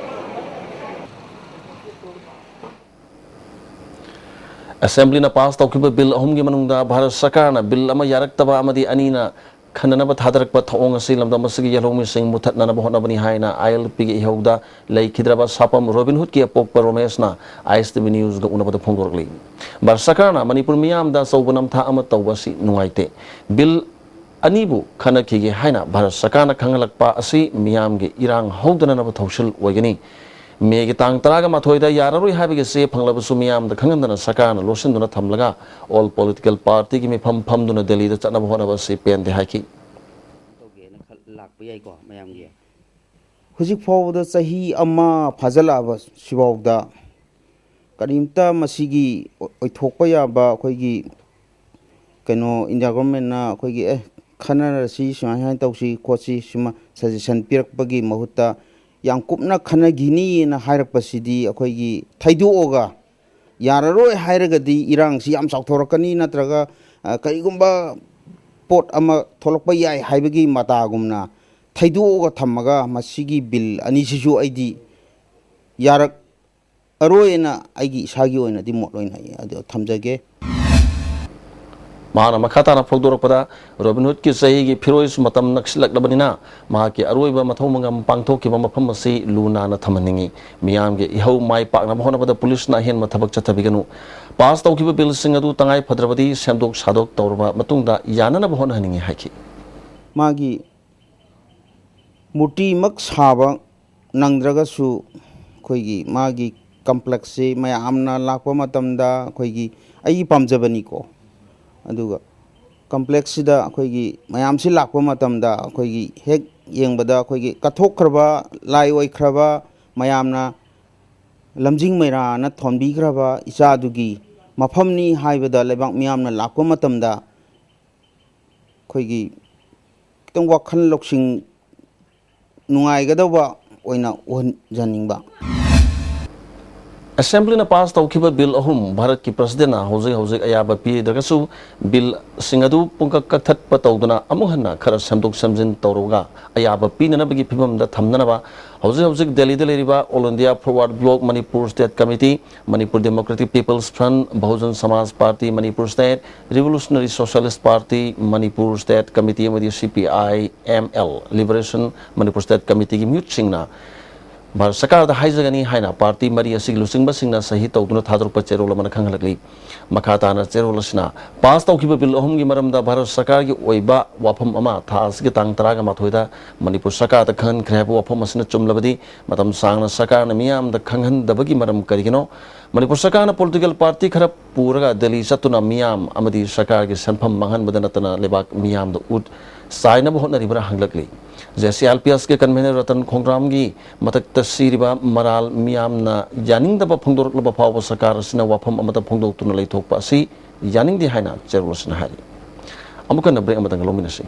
ꯑꯦꯁꯦꯝꯕ꯭ꯂꯤꯅ ꯄꯥꯁ ꯇꯧꯈꯤꯕ ꯕꯤꯜ ꯑꯍꯨꯝꯒꯤ ꯃꯅꯨꯡꯗ ꯚꯥꯔꯠ ꯁꯔꯀꯥꯔꯅ ꯕꯤꯜ ꯑꯃ ꯌꯥꯔꯛꯇꯕ ꯑꯃꯗꯤ ꯑꯅꯤꯅ ꯈꯟꯅꯅꯕ ꯊꯥꯗꯔꯛꯄ ꯊꯧꯑꯣꯡ ꯑꯁꯤ ꯂꯝꯗꯝ ꯑꯁꯤꯒꯤ ꯌꯦꯜꯍꯧꯃꯤꯁꯤꯡ ꯃꯨꯊꯠꯅꯅꯕ ꯍꯣꯠꯅꯕꯅꯤ ꯍꯥꯏꯅ ꯑꯥꯏ ꯑꯦꯜ ꯄꯤꯒꯤ ꯏꯍꯧꯗ ꯂꯩꯈꯤꯗ꯭ꯔꯕ ꯁꯥꯄꯝ ꯔꯣꯕꯤꯟ ꯍꯨꯗꯀꯤ ꯑꯄꯣꯛꯄ ꯔꯣꯃꯦꯁꯅ ꯑꯥꯏ ꯑꯦꯁ ꯇꯤ ꯚꯤ ꯅ꯭ꯌꯨꯁꯒ ꯎꯅꯕꯗ ꯐꯣꯡꯗꯣꯔꯛꯂꯤ꯫ ꯚꯥꯔꯠ ꯁꯔꯀꯥꯔꯅ ꯃꯅꯤꯄꯨꯔ ꯃꯤꯌꯥꯝꯗ ꯑꯆꯧꯕ ꯅꯝꯊꯥꯛ ꯑꯃ ꯇꯧꯕ ꯑꯁꯤ ꯅꯨꯡꯉꯥꯏꯇꯦ꯫ ꯕꯤꯜ ꯑꯅꯤꯕꯨ ꯈꯟꯅꯈꯤꯒꯦ ꯍꯥꯏꯅ ꯚꯥꯔꯠ ꯁꯔꯀꯥꯔꯅ ꯈꯪꯍꯜꯂꯛꯄ ꯑꯁꯤ ꯃꯤꯌꯥꯝꯒꯤ ꯏꯔꯥꯡ ꯍꯧꯗꯅꯅꯕ ꯊꯧꯁꯤꯜ ꯑꯣꯏꯒꯅꯤ꯫ ꯃꯦꯒꯤ ꯇꯥꯡ ꯇꯔꯥꯒ ꯃꯥꯊꯣꯏꯗ ꯌꯥꯔꯔꯣꯏ ꯍꯥꯏꯕꯒꯤ ꯆꯦ ꯐꯪꯂꯕꯁꯨ ꯃꯤꯌꯥꯝꯗ ꯈꯪꯍꯟꯗꯅ ꯁꯔꯀꯥꯔꯅ ꯂꯣꯠꯁꯤꯟꯗꯨꯅ ꯊꯝꯂꯒ ꯑꯣꯜ ꯄꯣꯂꯤꯇꯤꯀꯦꯜ ꯄꯥꯔꯇꯤꯒꯤ ꯃꯤꯐꯝ ꯐꯝꯗꯨꯅ ꯗꯦꯜꯂꯤꯗ ꯆꯠꯅꯕ ꯍꯣꯠꯅꯕ ꯑꯁꯤ ꯄꯦꯟꯗꯦ ꯍꯥꯏꯈꯤ꯫ ꯇꯧꯒꯦꯅ ꯈꯜ-, ꯂꯥꯛꯄ ꯌꯥꯏꯀꯣ ꯃꯌꯥꯝꯒꯤ꯫ ꯍꯧꯖꯤꯛ ꯐꯥꯎꯕꯗ ꯆꯍꯤ ꯑꯃ ꯐꯥꯖꯤꯜꯂꯛꯑꯕ ꯁꯤꯐꯥꯎꯗ ꯀꯔꯤꯝꯇ ꯃꯁꯤꯒꯤ ꯑꯣꯏꯊꯣꯛꯄ ꯌꯥꯕ ꯑꯩꯈꯣꯏꯒꯤ ꯀꯩꯅꯣ ꯏꯟꯗꯤꯌꯥ ꯒꯣꯔꯃꯦꯟꯅ ꯑꯩꯈꯣꯏꯒꯤ ꯑꯦ ꯈꯟꯅꯔꯁꯤ, ꯁꯨꯃꯥꯏ ꯁꯨꯃꯥꯏꯅ ꯇꯧꯁꯤ ꯈꯣꯠꯁꯤ, ꯁꯤꯃ ꯁꯖꯦꯁꯟ ꯄꯤꯔꯛꯄꯒꯤ ꯃꯍꯨꯠꯇ ꯌꯥꯝ ꯀꯨꯞꯅ ꯈꯟꯅꯈꯤꯅꯤꯅ ꯍꯥꯏꯔꯛꯄꯁꯤꯗꯤ ꯑꯩꯈꯣꯏꯒꯤ ꯊꯩꯗꯣꯛꯑꯒ ꯌꯥꯔꯔꯣꯏ ꯍꯥꯏꯔꯒꯗꯤ ꯏꯔꯥꯡꯁꯤ ꯌꯥꯝ ꯆꯥꯎꯊꯣꯔꯛꯀꯅꯤ, ꯅꯠꯇ꯭ꯔꯒ ꯀꯔꯤꯒꯨꯝꯕ ꯄꯣꯠ ꯑꯃ ꯊꯣꯛꯂꯛꯄ ꯌꯥꯏ ꯍꯥꯏꯕꯒꯤ ꯃꯇꯥꯒꯨꯝꯅ ꯊꯩꯗꯣꯛꯑꯒ ꯊꯝꯃꯒ ꯃꯁꯤꯒꯤ ꯕꯤꯜ ꯑꯅꯤꯁꯤꯁꯨ ꯑꯩꯗꯤ ꯌꯥꯔꯛ ꯑꯔꯣꯏꯅ ꯑꯩꯒꯤ ꯏꯁꯥꯒꯤ ꯑꯣꯏꯅꯗꯤ ꯃꯣꯠ ꯑꯣꯏꯅ ꯑꯗꯨ ꯊꯝꯖꯒꯦ꯫ ꯃꯍꯥꯛꯅ ꯃꯈꯥ ꯇꯥꯅ ꯐꯣꯡꯗꯣꯔꯛꯄꯗ, ꯔꯣꯕꯤꯟ ꯍꯨꯗꯀꯤ ꯆꯍꯤꯒꯤ ꯐꯤꯔꯣꯏꯁꯨ ꯃꯇꯝ ꯅꯛꯁꯤꯜꯂꯛꯂꯕꯅꯤꯅ ꯃꯍꯥꯛꯀꯤ ꯑꯔꯣꯏꯕ ꯃꯊꯧ ꯃꯉꯝ ꯄꯥꯡꯊꯣꯛꯈꯤꯕ ꯃꯐꯝ ꯑꯁꯤ ꯂꯨ ꯅꯥꯟꯅ ꯊꯝꯍꯟꯅꯤꯡꯏ꯫ ꯃꯤꯌꯥꯝꯒꯤ ꯏꯍꯧ ꯃꯥꯏ ꯄꯥꯛꯅꯕ ꯍꯣꯠꯅꯕꯗ ꯄꯨꯂꯤꯁꯅ ꯑꯍꯦꯟꯕ ꯊꯕꯛ ꯆꯠꯊꯕꯤꯒꯅꯨ꯫ ꯄꯥꯁ ꯇꯧꯈꯤꯕ ꯕꯤꯜꯁꯤꯡ ꯑꯗꯨ ꯇꯉꯥꯏ ꯐꯗ꯭ꯔꯕꯗꯤ ꯁꯦꯝꯗꯣꯛ ꯁꯥꯗꯣꯛ ꯇꯧꯔꯕ ꯃꯇꯨꯡꯗ ꯌꯥꯅꯅꯕ ꯍꯣꯠꯅꯍꯟꯅꯤꯡꯏ ꯍꯥꯏꯈꯤ꯫ ꯃꯥꯒꯤ ꯃꯨꯔꯇꯤꯃꯛ ꯁꯥꯕ ꯅꯪꯗ꯭ꯔꯒꯁꯨ ꯑꯩꯈꯣꯏꯒꯤ ꯃꯥꯒꯤ ꯀꯝꯄ꯭ꯂꯦꯛꯁꯁꯤ ꯃꯌꯥꯝꯅ ꯂꯥꯛꯄ ꯃꯇꯝꯗ ꯑꯩꯈꯣꯏꯒꯤ ꯑꯩꯒꯤ ꯄꯥꯝꯖꯕꯅꯤꯀꯣ꯫ ꯑꯗꯨꯒ ꯀꯝꯄ꯭ꯂꯦꯛꯁꯁꯤꯗ ꯑꯩꯈꯣꯏꯒꯤ ꯃꯌꯥꯝꯁꯤ ꯂꯥꯛꯄ ꯃꯇꯝꯗ ꯑꯩꯈꯣꯏꯒꯤ ꯍꯦꯛ ꯌꯦꯡꯕꯗ ꯑꯩꯈꯣꯏꯒꯤ ꯀꯠꯊꯣꯛꯈ꯭ꯔꯕ, ꯂꯥꯏ ꯑꯣꯏꯈ꯭ꯔꯕ, ꯃꯌꯥꯝꯅ ꯂꯝꯖꯤꯡ ꯃꯩꯔꯥꯅ ꯊꯣꯟꯕꯤꯈ꯭ꯔꯕ ꯏꯆꯥꯗꯨꯒꯤ ꯃꯐꯝꯅꯤ ꯍꯥꯏꯕꯗ ꯂꯩꯕꯥꯛ ꯃꯤꯌꯥꯝꯅ ꯂꯥꯛꯄ ꯃꯇꯝꯗ ꯑꯩꯈꯣꯏꯒꯤ ꯈꯤꯇꯪ ꯋꯥꯈꯜ ꯂꯧꯁꯤꯡ ꯅꯨꯡꯉꯥꯏꯒꯗꯧꯕ ꯑꯣꯏꯅ ꯎꯍꯟꯖꯅꯤꯡꯕ꯫ ꯑꯦꯁꯦꯝꯕ꯭ꯂꯤꯅ ꯄꯥꯁ ꯇꯧꯈꯤꯕ ꯕꯤꯜ ꯑꯍꯨꯝ ꯚꯥꯔꯠꯀꯤ ꯄ꯭ꯔꯁꯤꯗꯦꯟꯅ ꯍꯧꯖꯤꯛ ꯍꯧꯖꯤꯛ ꯑꯌꯥꯕ ꯄꯤꯗ꯭ꯔꯒꯁꯨ, ꯕꯤꯜꯁꯤꯡ ꯑꯗꯨ ꯄꯨꯡꯀꯛ ꯀꯛꯊꯠꯄ ꯇꯧꯗꯨꯅ ꯑꯃꯨꯛ ꯍꯟꯅ ꯈꯔ ꯁꯦꯝꯗꯣꯛ ꯁꯦꯝꯖꯤꯟ ꯇꯧꯔꯒ ꯑꯌꯥꯕ ꯄꯤꯅꯅꯕꯒꯤ ꯐꯤꯕꯝꯗ ꯊꯝꯅꯅꯕ ꯍꯧꯖꯤꯛ ꯍꯧꯖꯤꯛ ꯗꯦꯜꯂꯤꯗ ꯂꯩꯔꯤꯕ All India Forward Bloc Manipur State Committee, Manipur Democratic People's Front, Bahujan Samaj Party Manipur State, Revolutionary Socialist Party Manipur State Committee ꯑꯃꯗꯤ C P I M L Liberation Manipur State Committeeꯒꯤ ꯃꯤꯍꯨꯠꯁꯤꯡꯅ Bharat ꯁꯔꯀꯥꯔꯗ ꯍꯥꯏꯖꯒꯅꯤ ꯍꯥꯏꯅ ꯄꯥꯔꯇꯤ ꯃꯔꯤ ꯑꯁꯤꯒꯤ ꯂꯨꯆꯤꯡꯕꯁꯤꯡꯅ ꯁꯍꯤ ꯇꯧꯗꯨꯅ ꯊꯥꯗꯣꯔꯛꯄ ꯆꯦꯔꯣꯜ ꯑꯃꯅ ꯈꯪꯍꯜꯂꯛꯂꯤ꯫ ꯃꯈꯥ ꯇꯥꯅ ꯆꯦꯔꯣꯜ ꯑꯁꯤꯅ ꯄꯥꯁ ꯇꯧꯈꯤꯕ ꯕꯤꯜ ꯑꯍꯨꯝꯒꯤ ꯃꯔꯝꯗ ꯚꯥꯔꯠ ꯁꯔꯀꯥꯔꯒꯤ ꯑꯣꯏꯕ ꯋꯥꯐꯝ ꯑꯃ ꯊꯥ ꯑꯁꯤꯒꯤ ꯇꯥꯡ ꯇꯔꯥꯒ ꯃꯥꯊꯣꯏꯗ ꯃꯅꯤꯄꯨꯔ ꯁꯔꯀꯥꯔꯗ ꯈꯪꯍꯟꯈ꯭ꯔꯦ ꯍꯥꯏꯕ ꯋꯥꯐꯝ ꯑꯁꯤꯅ ꯆꯨꯝꯂꯕꯗꯤ, ꯃꯇꯝ ꯁꯥꯡꯅ ꯁꯔꯀꯥꯔꯅ ꯃꯤꯌꯥꯝꯗ ꯈꯪꯍꯟꯗꯕꯒꯤ ꯃꯔꯝ ꯀꯔꯤꯒꯤꯅꯣ? ꯃꯅꯤꯄꯨꯔ ꯁꯔꯀꯥꯔꯅ ꯄꯣꯂꯤꯇꯤꯀꯦꯜ ꯄꯥꯔꯇꯤ ꯈꯔ ꯄꯨꯔꯒ ꯗꯦꯜꯂꯤ ꯆꯠꯇꯨꯅ ꯃꯤꯌꯥꯝ ꯑꯃꯗꯤ ꯁꯔꯀꯥꯔꯒꯤ ꯁꯦꯟꯐꯝ ꯃꯥꯡꯍꯟꯕꯗ ꯅꯠꯇꯅ ꯂꯩꯕꯥꯛ ꯃꯤꯌꯥꯝꯗ ꯎꯠ ꯆꯥꯏꯅꯕ ꯍꯣꯠꯅꯔꯤꯕ꯭ꯔꯥ ꯍꯪꯂꯛꯂꯤ꯫ ꯖꯦ ꯁꯤ ꯑꯦꯜ ꯄꯤ ꯑꯦꯁꯀꯤ ꯀꯟꯚꯦꯅꯔ ꯔꯇꯟ ꯈꯣꯡꯗ꯭ꯔꯥꯝꯒꯤ ꯃꯊꯛꯇ ꯁꯤꯔꯤꯕ ꯃꯔꯥꯜ ꯃꯤꯌꯥꯝꯅ ꯌꯥꯅꯤꯡꯗꯕ ꯐꯣꯡꯗꯣꯔꯛꯂꯕ ꯐꯥꯎꯕ ꯁꯔꯀꯥꯔ ꯑꯁꯤꯅ ꯋꯥꯐꯝ ꯑꯃꯠꯇ ꯐꯣꯡꯗꯣꯛꯇꯨꯅ ꯂꯩꯊꯣꯛꯄ ꯑꯁꯤ ꯌꯥꯅꯤꯡꯗꯦ ꯍꯥꯏꯅ ꯆꯦꯔꯣꯜ ꯑꯁꯤꯅ ꯍꯥꯏꯔꯤ꯫ ꯑꯃꯨꯛ ꯍꯟꯅ ꯕ꯭ꯔꯦꯛ ꯑꯃꯇꯪ ꯂꯧꯃꯤꯟꯅꯁꯤ꯫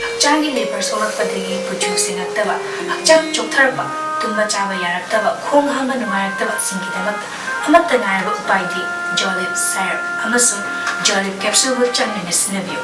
ꯍꯛꯆꯥꯡꯒꯤ ꯂꯦꯕꯔ ꯁꯣꯛꯂꯛꯄꯗꯒꯤ ꯀꯨꯆꯨ ꯁꯦꯡꯉꯛꯇꯕ, ꯍꯛꯆꯥꯡ ꯆꯣꯛꯊꯔꯛꯄ, ꯇꯨꯝꯕ ꯆꯥꯕ ꯌꯥꯔꯛꯇꯕ, ꯈꯣꯡ ꯍꯥꯝꯕ ꯅꯨꯡꯉꯥꯏꯔꯛꯇꯕꯁꯤꯡꯒꯤꯗꯃꯛꯇ ꯑꯃꯠꯇ ꯉꯥꯏꯔꯕ ꯎꯄꯥꯏꯗꯤ ꯖꯣꯂꯤꯞ ꯁꯥꯏꯔꯞ ꯑꯃꯁꯨꯡ ꯖꯣꯂꯤꯞ ꯀꯦꯞꯁꯨꯜꯕꯨ ꯆꯥꯡ ꯅꯥꯏꯅ ꯁꯤꯖꯤꯟꯅꯕꯤꯌꯨ꯫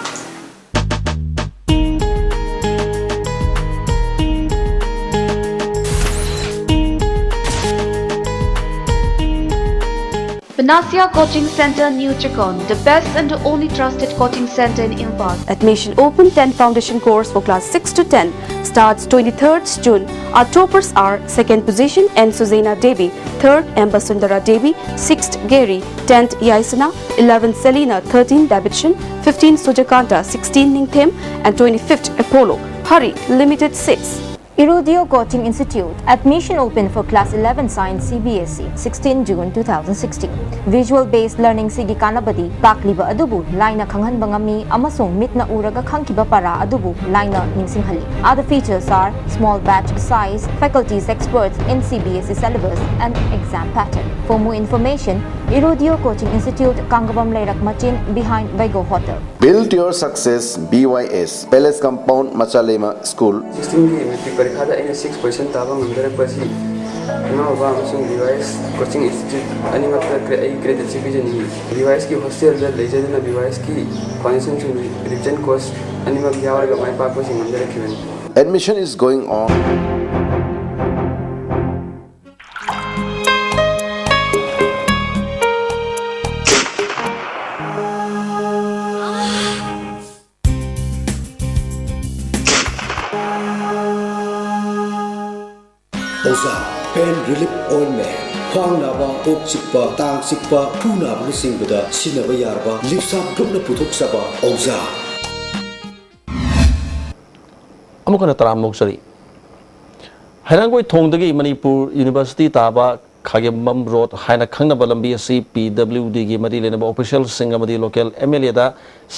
Panasia Coaching Center, New Chakon, the best and only trusted coaching center in Imphal. Admission open. Ten foundation course for class six to ten starts twenty-third June. Our toppers are: second position N Suzena Devi, third M Basundara Devi, sixth Gary, tenth Yaisana, eleventh Selina, thirteenth Davidson, fifteenth Sujakanta, sixteenth Ningthem, and twenty-fifth Apollo. Hurry, limited seats. Irudio Coaching Institute, admission open for class eleven science C B S E, sixteen June two thousand sixteen. Visual based learning ꯁꯤꯒꯤ ꯀꯥꯟꯅꯕꯗꯤ ꯇꯥꯛꯂꯤꯕ ꯑꯗꯨꯕꯨ ꯂꯥꯏꯅ ꯈꯪꯍꯟꯕ ꯉꯝꯃꯤ ꯑꯃꯁꯨꯡ ꯃꯤꯠꯅ ꯎꯔꯒ ꯈꯪꯈꯤꯕ ꯄꯔꯥ ꯑꯗꯨꯕꯨ ꯂꯥꯏꯅ ꯅꯤꯡꯁꯤꯡꯍꯜꯂꯤ꯫ Other features are small batch size, faculties experts in C B S E syllabus and exam pattern. For more information, Irudio Coaching Institute, Kangabam Leirak Machin, behind Vaigo Hotel. Build your success, B Y S, Palace Compound, Machalema School. ꯁꯤꯛꯁꯇꯤꯟꯒꯤ matric ꯄꯔꯤꯈꯥꯗ ꯑꯩꯅ six position ꯇꯥꯕ ꯉꯝꯖꯔꯛꯄ ꯑꯁꯤ ꯏꯃꯥ ꯕꯕꯥ ꯑꯃꯁꯨꯡ B Y S coaching institute ꯑꯅꯤꯃꯛꯇ ꯀ꯭ꯔꯦ-, ꯑꯩ ꯒ꯭ꯔꯦꯇꯤꯇ꯭ꯌꯨꯠ ꯄꯤꯖꯅꯤꯡꯏ꯫ ꯕꯤ ꯋꯥꯏ ꯑꯦꯁꯀꯤ ꯍꯣꯁꯇꯦꯜꯗ ꯂꯩꯖꯗꯨꯅ ꯕꯤ ꯋꯥꯏ ꯑꯦꯁꯀꯤ ꯐꯥꯎꯟꯗꯦꯁꯟꯁꯤꯡ, ꯔꯤꯚꯤꯖꯟ ꯀꯣꯔꯁ ꯑꯅꯤꯃꯛ ꯌꯥꯎꯔꯒ ꯃꯥꯏ ꯄꯥꯛꯄꯁꯤ ꯉꯝꯖꯔꯛꯈꯤꯕꯅꯤ꯫ Admission is going on. ꯑꯣꯖꯥ, ꯄꯦꯟ ꯔꯤꯂꯤꯐ ꯑꯣꯏꯟꯃꯦꯟ, ꯈ꯭ꯋꯥꯡ ꯅꯥꯕ, ꯀꯣꯛ ꯆꯤꯛꯄ, ꯇꯥꯡ ꯆꯤꯛꯄ, ꯈꯨ ꯅꯥꯕꯅꯆꯤꯡꯕꯗ ꯁꯤꯖꯤꯟꯅꯕ ꯌꯥꯔꯕ ꯂꯤꯞꯁꯥꯞ ꯒ꯭ꯔꯨꯞꯅ ꯄꯨꯊꯣꯛꯆꯕ ꯑꯣꯖꯥ꯫ ꯑꯃꯨꯛ ꯍꯟꯅ ꯇꯔꯥꯝꯅ ꯑꯣꯛꯆꯔꯤ꯫ ꯍꯩꯔꯥꯡꯒꯣꯏ ꯊꯣꯡꯗꯒꯤ ꯃꯅꯤꯄꯨꯔ ꯌꯨꯅꯤꯚꯔꯁꯤꯇꯤ ꯇꯥꯕ ꯈꯥꯒꯦꯝꯕꯝ ꯔꯣꯗ ꯍꯥꯏꯅ ꯈꯪꯅꯕ ꯂꯝꯕꯤ ꯑꯁꯤ ꯄꯤ ꯗꯕ꯭ꯂꯤꯎ ꯗꯤꯒꯤ ꯃꯔꯤ ꯂꯩꯅꯕ ꯑꯣꯐꯤꯁꯤꯌꯦꯜꯁꯤꯡ ꯑꯃꯗꯤ ꯂꯣꯀꯦꯜ ꯑꯦꯝ ꯑꯦꯜ ꯑꯦꯗ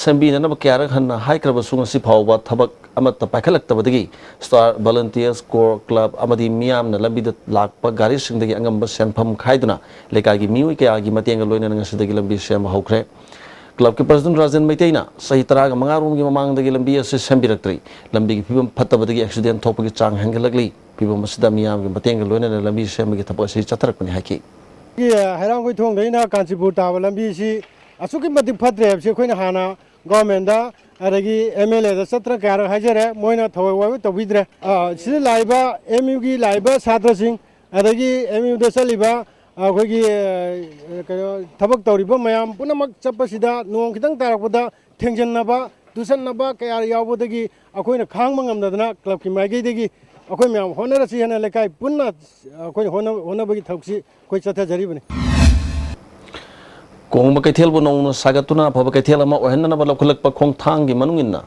ꯁꯦꯝꯕꯤꯅꯅꯕ ꯀꯌꯥꯔꯛ ꯍꯟꯅ ꯍꯥꯏꯈ꯭ꯔꯕꯁꯨ ꯉꯁꯤ ꯐꯥꯎꯕ ꯊꯕꯛ ꯑꯃꯠꯇ ꯄꯥꯏꯈꯠꯂꯛꯇꯕꯗꯒꯤ ꯁ꯭ꯇꯥꯔ ꯚꯣꯂꯨꯟꯇꯤꯌꯔꯁ ꯀꯣꯔ ꯀ꯭ꯂꯕ ꯑꯃꯗꯤ ꯃꯤꯌꯥꯝꯅ ꯂꯝꯕꯤꯗ ꯂꯥꯛꯄ ꯒꯥꯔꯤꯁꯤꯡꯗꯒꯤ ꯑꯉꯝꯕ ꯁꯦꯟꯐꯝ ꯈꯥꯏꯗꯨꯅ ꯂꯩꯀꯥꯏꯒꯤ ꯃꯤꯑꯣꯏ ꯀꯌꯥꯒꯤ ꯃꯇꯦꯡꯒ ꯂꯣꯏꯅꯅ ꯉꯁꯤꯗꯒꯤ ꯂꯝꯕꯤ ꯁꯦꯝꯕ ꯍꯧꯈ꯭ꯔꯦ꯫ ꯀ꯭ꯂꯕꯀꯤ ꯄ꯭ꯔꯁꯤꯗꯦꯟꯠ ꯔꯥꯖꯦꯟ ꯃꯩꯇꯩꯅ ꯆꯍꯤ ꯇꯔꯥꯒ ꯃꯉꯥ ꯔꯣꯝꯒꯤ ꯃꯃꯥꯡꯗꯒꯤ ꯂꯝꯕꯤ ꯑꯁꯤ ꯁꯦꯝꯕꯤꯔꯛꯇ꯭ꯔꯤ꯫ ꯂꯝꯕꯤꯒꯤ ꯐꯤꯕꯝ ꯐꯠꯇꯕꯗꯒꯤ ꯑꯦꯛꯁꯤꯗꯦꯟꯠ ꯊꯣꯛꯄꯒꯤ ꯆꯥꯡ ꯍꯦꯟꯒꯠꯂꯛꯂꯤ꯫ ꯐꯤꯕꯝ ꯑꯁꯤꯗ ꯃꯤꯌꯥꯝꯒꯤ ꯃꯇꯦꯡꯒ ꯂꯣꯏꯅꯅ ꯂꯝꯕꯤ ꯁꯦꯝꯕꯒꯤ ꯊꯕꯛ ꯑꯁꯤ ꯆꯠꯊꯔꯛꯄꯅꯤ ꯍꯥꯏꯈꯤ꯫ ꯍꯩꯔꯥꯡꯒꯣꯏ ꯊꯣꯡꯗꯩꯅ ꯀꯥꯟꯆꯤꯄꯨꯔ ꯇꯥꯕ ꯂꯝꯕꯤꯁꯤ ꯑꯁꯨꯛꯀꯤ ꯃꯇꯤꯛ ꯐꯠꯇ꯭ꯔꯦ ꯍꯥꯏꯕꯁꯤ ꯑꯩꯈꯣꯏꯅ ꯍꯥꯟꯅ ꯒꯣꯔꯃꯦꯟꯗ ꯑꯗꯒꯤ ꯑꯦꯝ ꯑꯦꯜ ꯑꯦꯗ ꯆꯠꯇꯅ ꯀꯌꯥꯔꯛ ꯍꯥꯏꯖꯔꯦ꯫ ꯃꯣꯏꯅ ꯊꯑꯣꯏ ꯋꯥꯑꯣꯏ ꯇꯧꯕꯤꯗ꯭ꯔꯦ꯫ ꯑ, ꯁꯤꯗ ꯂꯥꯛꯏꯕ ꯑꯦꯝ ꯌꯨꯒꯤ ꯂꯥꯛꯏꯕ ꯁꯥꯇ꯭ꯔꯁꯤꯡ ꯑꯗꯒꯤ ꯑꯦꯝ ꯌꯨꯗ ꯆꯠꯂꯤꯕ ꯑꯩꯈꯣꯏꯒꯤ, ꯑ, ꯀꯩꯅꯣ, ꯊꯕꯛ ꯇꯧꯔꯤꯕ ꯃꯌꯥꯝ ꯄꯨꯝꯅꯃꯛ ꯆꯠꯄꯁꯤꯗ ꯅꯣꯡ ꯈꯤꯇꯪ ꯇꯥꯔꯛꯄꯗ ꯊꯦꯡꯖꯤꯟꯅꯕ, ꯇꯨꯁꯟꯅꯕ ꯀꯌꯥ ꯌꯥꯎꯕꯗꯒꯤ ꯑꯩꯈꯣꯏꯅ ꯈꯥꯡꯕ ꯉꯝꯗꯗꯅ ꯀ꯭ꯂꯕꯀꯤ ꯃꯥꯏꯀꯩꯗꯒꯤ ꯑꯩꯈꯣꯏ ꯃꯌꯥꯝ ꯍꯣꯠꯅꯔꯁꯤ ꯍꯥꯏꯅ ꯂꯩꯀꯥꯏ ꯄꯨꯟꯅ ꯑꯩꯈꯣꯏꯅ ꯍꯣꯠꯅ-, ꯍꯣꯠꯅꯕꯒꯤ ꯊꯕꯛꯁꯤ ꯑꯩꯈꯣꯏ ꯆꯠꯊꯖꯔꯤꯕꯅꯤ꯫ ꯀꯣꯡꯕ ꯀꯩꯊꯦꯜꯕꯨ ꯅꯧꯅ ꯁꯥꯒꯠꯇꯨꯅ ꯑꯐꯕ ꯀꯩꯊꯦꯜ ꯑꯃ ꯑꯣꯏꯍꯟꯅꯅꯕ ꯂꯧꯈꯠꯂꯛꯄ ꯈꯣꯡꯊꯥꯡꯒꯤ ꯃꯅꯨꯡ ꯏꯟꯅ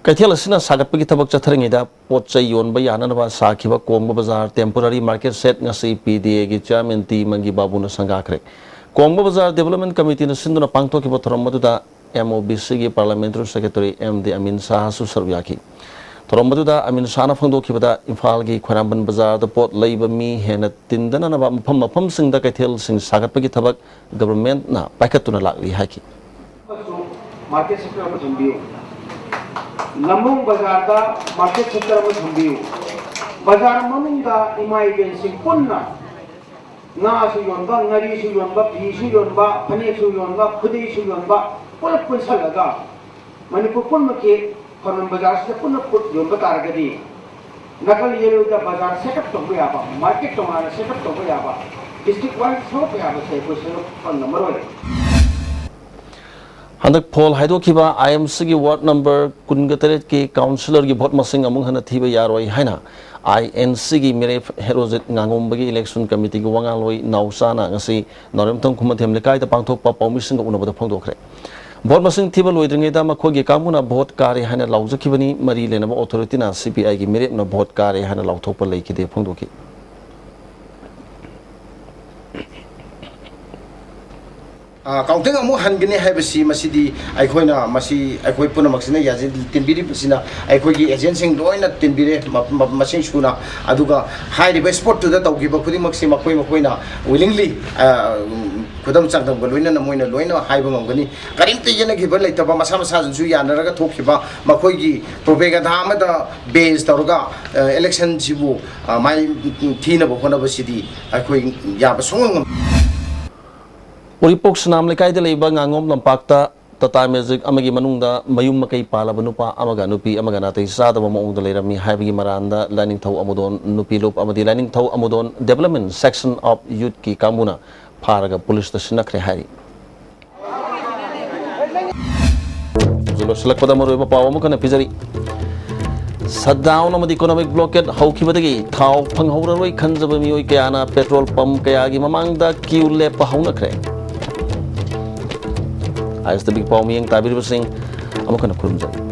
ꯀꯩꯊꯦꯜ ꯑꯁꯤꯅ ꯁꯥꯒꯠꯄꯒꯤ ꯊꯕꯛ ꯆꯠꯊꯔꯤꯉꯩꯗ ꯄꯣꯠ ꯆꯩ ꯌꯣꯟꯕ ꯌꯥꯅꯅꯕ ꯁꯥꯈꯤꯕ ꯀꯣꯡꯕ ꯕꯖꯥꯔ temporary market shed ꯉꯁꯤ ꯄꯤ ꯗꯤ ꯑꯦꯒꯤ chairman ꯇꯤ ꯃꯪꯒꯤ ꯕꯥꯕꯨꯅ ꯁꯪꯒꯥꯈ꯭ꯔꯦ꯫ ꯀꯣꯡꯕ ꯕꯖꯥꯔ development committeeꯅ ꯁꯤꯟꯗꯨꯅ ꯄꯥꯡꯊꯣꯛꯈꯤꯕ ꯊꯧꯔꯝ ꯑꯗꯨꯗ ꯑꯦꯝ ꯑꯣ ꯕꯤ ꯁꯤꯒꯤ parliamentary secretary ꯑꯦꯝ ꯗꯤ ꯑꯃꯤꯟ ꯁꯥꯍꯁꯨ ꯁꯔꯨꯛ ꯌꯥꯈꯤ꯫ ꯊꯧꯔꯝ ꯑꯗꯨꯗ ꯑꯃꯤꯟ ꯁꯥꯍꯅ ꯐꯣꯡꯗꯣꯛꯈꯤꯕꯗ ꯏꯝꯐꯥꯜꯒꯤ ꯈ꯭ꯋꯥꯏꯔꯝꯕꯟ ꯕꯖꯥꯔꯗ ꯄꯣꯠ ꯂꯩꯕ ꯃꯤ ꯍꯦꯟꯅ ꯇꯤꯟꯗꯅꯅꯕ ꯃꯐꯝ ꯃꯐꯝꯁꯤꯡꯗ ꯀꯩꯊꯦꯜꯁꯤꯡ ꯁꯥꯒꯠꯄꯒꯤ ꯊꯕꯛ governmentꯅ ꯄꯥꯏꯈꯠꯇꯨꯅ ꯂꯥꯛꯂꯤ ꯍꯥꯏꯈꯤ꯫ ꯑꯃꯁꯨꯡ market shed ꯑꯃ ꯊꯝꯕꯤꯌꯨ꯫ ꯂꯝꯂꯣꯡ ꯕꯖꯥꯔꯗ market shed ꯑꯃ ꯊꯝꯕꯤꯌꯨ꯫ ꯕꯖꯥꯔ ꯃꯅꯨꯡꯗ ꯏꯃꯥ ꯏꯕꯦꯟꯁꯤꯡ ꯄꯨꯟꯅ ꯉꯥꯁꯨ ꯌꯣꯟꯕ, ꯉꯥꯔꯤꯁꯨ ꯌꯣꯟꯕ, ꯐꯤꯁꯨ ꯌꯣꯟꯕ, ꯐꯅꯦꯛꯁꯨ ꯌꯣꯟꯕ, ꯈꯨꯗꯩꯁꯨ ꯌꯣꯟꯕ, ꯄꯨꯂꯞ ꯄꯨꯟꯁꯜꯂꯒ ꯃꯅꯤꯄꯨꯔ ꯄꯨꯝꯅꯃꯛꯀꯤ ꯈ꯭ꯋꯥꯏꯔꯝꯕꯟ ꯕꯖꯥꯔꯁꯤꯗ ꯄꯨꯟꯅ ꯄꯨ-, ꯌꯣꯟꯕ ꯇꯥꯔꯒꯗꯤ ꯅꯥꯀꯜ ꯌꯦꯠꯂꯣꯝꯗ ꯕꯖꯥꯔ set up ꯇꯧꯕ ꯌꯥꯕ, market ꯇꯣꯉꯥꯟꯅ set up ꯇꯧꯕ ꯌꯥꯕ, district wise ꯁꯦꯝꯒꯠꯄ ꯌꯥꯕꯁꯦ ꯑꯩꯈꯣꯏ ꯁꯦꯝꯒꯠꯄ ꯉꯝꯃꯔꯣꯏ꯫ ꯍꯟꯗꯛ ꯐꯣꯜ ꯍꯥꯏꯗꯣꯛꯈꯤꯕ ꯑꯥꯏ ꯑꯦꯟ ꯁꯤꯒꯤ ward number ꯀꯨꯟꯒ ꯇꯔꯦꯠꯀꯤ councillorꯒꯤ vote ꯃꯁꯤꯡ ꯑꯃꯨꯛ ꯍꯟꯅ ꯊꯤꯕ ꯌꯥꯔꯣꯏ ꯍꯥꯏꯅ ꯑꯥꯏ ꯑꯦꯟ ꯁꯤꯒꯤ ꯃꯤꯔꯦꯞ ꯍꯦꯔꯣꯖꯤꯠ ꯉꯥꯉꯣꯝꯕꯒꯤ election committeeꯒꯤ ꯋꯥꯉꯥꯡꯂꯣꯏ ꯅꯥꯎꯆꯥꯅ ꯉꯁꯤ ꯅꯥꯎꯔꯦꯝꯊꯣꯡ ꯈꯨꯃꯟꯊꯦꯝ ꯂꯩꯀꯥꯏꯗ ꯄꯥꯡꯊꯣꯛꯄ ꯄꯥꯎꯃꯤꯁꯤꯡꯒ ꯎꯅꯕꯗ ꯐꯣꯡꯗꯣꯛꯈ꯭ꯔꯦ꯫ Vote ꯃꯁꯤꯡ ꯊꯤꯕ ꯂꯣꯏꯗ꯭ꯔꯤꯉꯩꯗ ꯃꯈꯣꯏꯒꯤ ꯀꯥꯡꯕꯨꯅ vote ꯀꯥꯔꯦ ꯍꯥꯏꯅ ꯂꯥꯎꯖꯈꯤꯕꯅꯤ꯫ ꯃꯔꯤ ꯂꯩꯅꯕ authorityꯅ ꯁꯤ ꯄꯤ ꯑꯥꯏꯒꯤ ꯃꯤꯔꯦꯞꯅ vote ꯀꯥꯔꯦ ꯍꯥꯏꯅ ꯂꯥꯎꯊꯣꯛꯄ ꯂꯩꯈꯤꯗꯦ ꯐꯣꯡꯗꯣꯛꯈꯤ꯫ ꯑ, ꯀꯥꯎꯟꯇꯤꯡ ꯑꯃꯨꯛ ꯍꯟꯒꯅꯤ ꯍꯥꯏꯕꯁꯤ, ꯃꯁꯤꯗꯤ ꯑꯩꯈꯣꯏꯅ, ꯃꯁꯤ ꯑꯩꯈꯣꯏ ꯄꯨꯝꯅꯃꯛꯁꯤꯅ ꯌꯥꯖꯤꯟ-, ꯇꯤꯟꯕꯤꯔꯤꯕꯁꯤꯅ, ꯑꯩꯈꯣꯏꯒꯤ ꯑꯦꯖꯦꯟꯁꯤꯡ ꯂꯣꯏꯅ ꯇꯤꯟꯕꯤꯔꯦ, ꯃ-, ꯃ-, ꯃꯁꯤꯡ ꯁꯨꯅ꯫ ꯑꯗꯨꯒ ꯍꯥꯏꯔꯤꯕ ꯁ꯭ꯄꯣꯠꯇꯨꯗ ꯇꯧꯈꯤꯕ ꯈꯨꯗꯤꯡꯃꯛꯁꯤ ꯃꯈꯣꯏ ꯃꯈꯣꯏꯅ ꯋꯤꯂꯤꯡꯂꯤ, ꯑ, ꯈꯨꯗꯝ ꯆꯥꯡꯗꯝꯒ ꯂꯣꯏꯅꯅ ꯃꯣꯏꯅ ꯂꯣꯏꯅ ꯍꯥꯏꯕ ꯉꯝꯒꯅꯤ꯫ ꯀꯔꯤꯝꯇ ꯌꯦꯠꯅꯈꯤꯕ ꯂꯩꯇꯕ, ꯃꯁꯥ ꯃꯁꯥꯁꯤꯡꯁꯨ ꯌꯥꯅꯔꯒ ꯊꯣꯛꯈꯤꯕ ꯃꯈꯣꯏꯒꯤ ꯄ꯭ꯔꯣꯄꯦꯒꯟꯙꯥ ꯑꯃꯗ ꯕꯦꯖ ꯇꯧꯔꯒ, ꯑ, ꯏꯂꯦꯛꯁꯟꯁꯤꯕꯨ, ꯑ, ꯃꯥꯏ ꯊꯤꯅꯕ ꯍꯣꯠꯅꯕꯁꯤꯗꯤ ꯑꯩꯈꯣꯏ ꯌꯥꯕ ꯁꯨꯡꯉꯝ ꯉꯝ- ꯎꯔꯤꯄꯣꯛ ꯁꯨꯅꯥꯝ ꯂꯩꯀꯥꯏꯗ ꯂꯩꯕ ꯉꯥꯉꯣꯝ ꯂꯝꯄꯥꯛꯇ ꯇꯥꯇꯥ ꯃꯦꯖꯤꯛ ꯑꯃꯒꯤ ꯃꯅꯨꯡꯗ ꯃꯌꯨꯝ ꯃꯀꯩ ꯄꯥꯜꯂꯕ ꯅꯨꯄꯥ ꯑꯃꯒ ꯅꯨꯄꯤ ꯑꯃꯒ ꯅꯥꯇꯩ ꯆꯥꯗꯕ ꯃꯑꯣꯡꯗ ꯂꯩꯔꯝꯃꯤ ꯍꯥꯏꯕꯒꯤ ꯃꯔꯥꯜꯗ ꯂꯥꯏꯅꯤꯡꯊꯧ ꯑꯃꯨꯗꯣꯟ ꯅꯨꯄꯤ ꯂꯨꯞ ꯑꯃꯗꯤ ꯂꯥꯏꯅꯤꯡꯊꯧ ꯑꯃꯨꯗꯣꯟ Development Section of Youth ꯀꯤ ꯀꯥꯡꯕꯨꯅ ꯐꯥꯔꯒ ꯄꯨꯂꯤꯁꯇ ꯁꯤꯟꯅꯈ꯭ꯔꯦ ꯍꯥꯏꯔꯤ꯫ ꯂꯣꯏꯁꯤꯜꯂꯛꯄꯗ ꯃꯔꯨꯑꯣꯏꯕ ꯄꯥꯎ ꯑꯃꯨꯛ ꯍꯟꯅ ꯄꯤꯖꯔꯤ꯫ ꯁꯠꯗꯥꯎꯟ ꯑꯃꯗꯤ ꯏꯀꯣꯅꯣꯃꯤꯛ ꯕ꯭ꯂꯣꯀꯦꯠ ꯍꯧꯈꯤꯕꯗꯒꯤ ꯊꯥꯎ ꯐꯪꯍꯧꯔꯔꯣꯏ ꯈꯟꯖꯕ ꯃꯤꯑꯣꯏ ꯀꯌꯥꯅ ꯄꯦꯇ꯭ꯔꯣꯜ ꯄꯝꯞ ꯀꯌꯥꯒꯤ ꯃꯃꯥꯡꯗ ꯀ꯭ꯌꯨ ꯂꯦꯞꯄ ꯍꯧꯅꯈ꯭ꯔꯦ꯫ ꯑꯥꯏ ꯑꯦꯁ ꯇꯤ ꯚꯤꯒꯤ ꯄꯥꯎ ꯃꯤꯠꯌꯦꯡ ꯇꯥꯕꯤꯔꯤꯕꯁꯤꯡ ꯑꯃꯨꯛ ꯍꯟꯅ ꯈꯨꯔꯨꯝꯖꯔꯤ꯫